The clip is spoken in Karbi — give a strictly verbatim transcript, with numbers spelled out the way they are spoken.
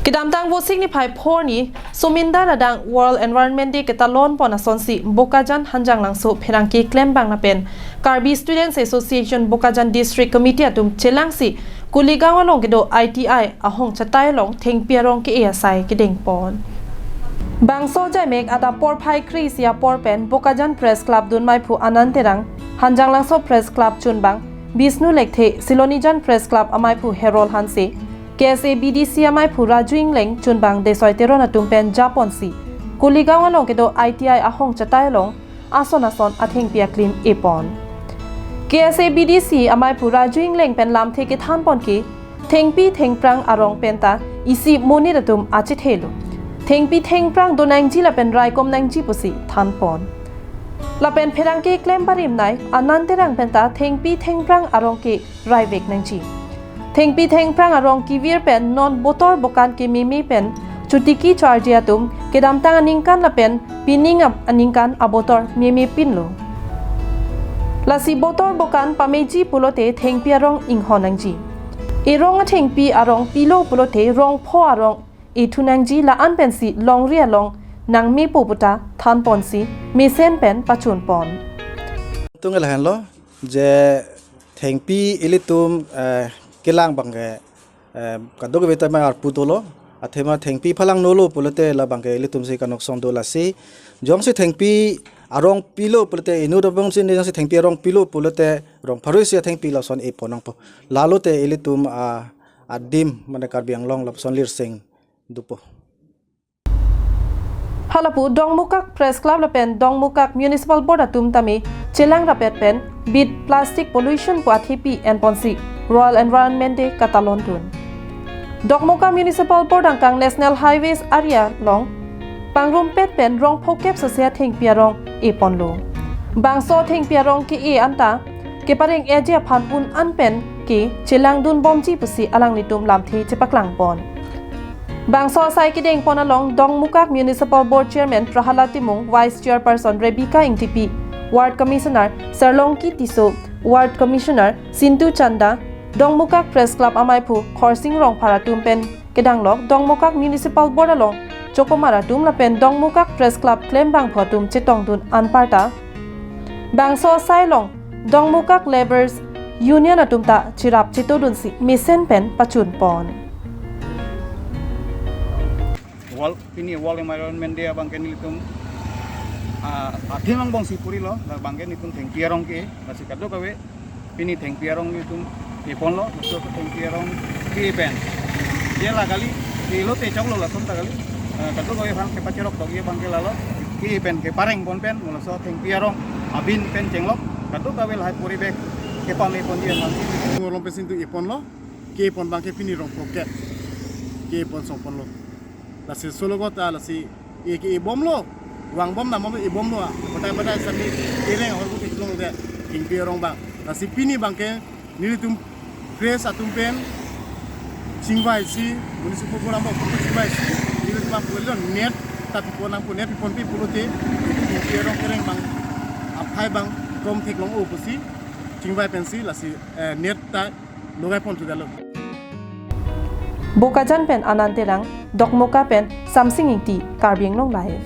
Kedamtang Vosik niphai phorni, Sumindar adang World Environment Day ketalon pon asonsi Bokajan Hanjanglangso pherangke klembang lapen Karbi Students Association Bokajan District Committee atum chelangsi Kuligaon along kedo I T I ahong chatai along thengpi arong ke-e asai kedeng pon. Bangso jaimek adap porphai kre-isi apor pen Bokajan Press Club dun maiphu Anand Terang, Hanjanglangso Press Club chunbang Bishnu Lekthe, Silonijan Press Club amaiphu Herol Hanse, K S A B D C amaiphu Raju Ingleng chunbang Desoi Teron atum pen japonsi Kuligaon along kedo I T I ahong chatai along ason ason athengpi aklim e pon. K S A B D C amaiphu Raju Ingleng pen lamthe kethan pon ke thengpi thengphrang arong penta isi monit atum achethelo. Thengpi thengphrang do nangji lapen raikom nangji pusi than pon. Lapen pherangke klem barim nai Anand Terang penta thengpi thengphrang arong ke raivek nangji. Thengpi thengphrang arong kevir pen non botor bokan kememe pen chotiki charje atum kedamtang aningkan lapen pining ap- aningkan abotor meme pinlo. Lasi botor bokan pameji pulote thengpi arong inghon nangji. Erong athengpi arong pilo pulote rongpho arong ethu nangji la-an pensi longri along nangmepo puta than ponsi mesen pen pachun pon. Tung lahenlo je thengpi ilitum, eh, kelang abangke, eh, kadokave ta ma arpu dolo, athema thengpi phalang nolo pulote labangke ilitum si kanok song do lasi. Jongsi thengpi arong pilo pulote inut abang si, jongsi thengpi arong pilo pulote rong pharui si thengpi lason e pon nangpo. Lalote ilitum, ah, adim mane Karbi Anglong lapuson lirseng dopo. Halapu Dongmukak Press Club lapen Dongmukak Municipal Board atum tame chelang rapet pen Beat Plastic Pollution pu athepi enponsi World Environment Day katalon dun. Dongmukak Municipal Board angkang National Highways area along pangrumpet pen rongpho kep sese athengpi arong e ponlo. Bangso thengpi arong ke-e anta kepareng eji aphan un an pen ke chelang dun bomji pusi alanglitum lamthe chepaklang pon. Bangso asai kedeng pon along Dongmukak Municipal Board Chairman Prahalad Timung, Vice Chairperson Rebecca Ingtipi, Ward Commissioner Sarlongki Tisso, Ward Commissioner Sintu Chanda, Dongmukak Press Club amaiphu Khorsing Rongphar atum pen kedanglok Dongmukak Municipal Board along chokomar atum lapen Dongmukak Press Club klembangphu atum chetong dun anparta bangso asai along Dongmukak Labourers Union atum ta cherap cheto dunsi mesen pen pachun pon. World, pini World Environment Day abangke nelitum, ah, athema angbongsi purilo, labangke nelitum thengpi arong ke, lasi kadokave pini thengpi arong nelitum e ponlo, laso thengpi arong ke pen. Dia la kali, ke lote choklo lason ta kali. Eh, kadokave aphan kepacherok tok abangke lalo, ke pen kepareng pon pen, laso thengpi arong abin pen chenglok, kadokave lahai puri bek kepame ponji aphan. Ngorong pesin tu e ponlo, ke pon abangke pini rongpho kep, ke pon song ponlo. Lasi sologot ta lasi e ke e bomlo, vang bom nam bomlo, e bomlo, ah. Batai batai sami ereng ahormu keklong de, thengpi arong abang. Lasi pini abangke nelitum press atum pen chingvaisi, Municipal Board amok chingvaisi, nelitum apulilo net ta pipon nangpo, net piponpi pulote thengpi arong kereng abang, aphai abang kom theklong-o pusi chingvai pensi lasi, eh, net ta logai pon thudalo. Bokajan pen Anand Terang, Dokmoka pen Samsing Ingti, Karbi Anglong Live.